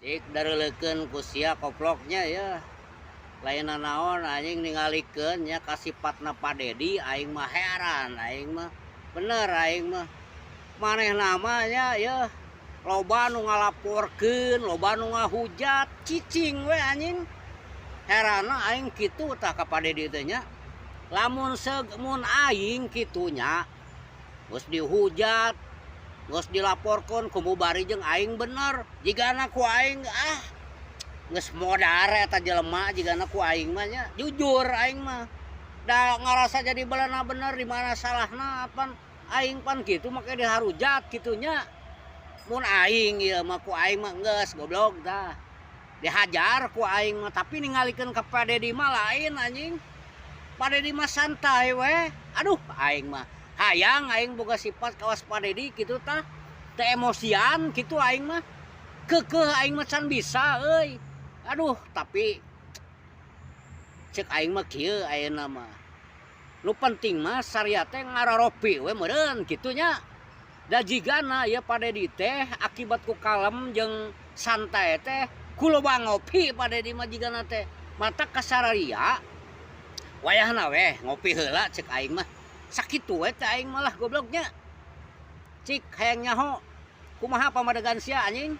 Cik dareulekeun ku sia koploknya ya. Lain naon anjing ningalikeun nya kasipatna Pak Dedi, aing mah heran, aing mah bener, aing mah manehna mah nya ya loba nu ngalaporkeun, loba nu ngahujat, cicing we anjing. Heranna aing kitu tah ka Pak Dedi teh nya. Lamun mun aing kitu nya geus dihujat, geus dilaporkeun ku mubari jeung aing bener, jigana ku aing ah geus modar eta jelema jigana ku aing mah nya, jujur aing mah. Da ngarasa jadi balana bener, di mana salahna pan aing pan kitu make diharujat kitu nya. Mun aing ieu mah ku aing mah geus goblok tah. Dihajar ku aing mah, tapi ningalikeun ka Pak Dedi mah lain anjing. Pak Dedi mah santai we. Aduh, aing mah hayang aing boga sifat kawas Pak Dedi kitu tah. Teu emosian kitu aing mah. Keukeuh aing mah can bisa euy. Aduh, tapi cek aing mah kieu ayeuna mah. Nu penting mah saria teh ngararopi we meureun kitu nya. Da jigana ieu Pak Dedi teh akibat ku kalem jeung santai teh ku loba ngopi Pak Dedi mah jigana teh. Matak kasararia wayahna weh ngopi heula cek aing mah. Sakitu we teh aing malah gobloknya. Cik hayang nyaho kumaha pamadegan sia anjing.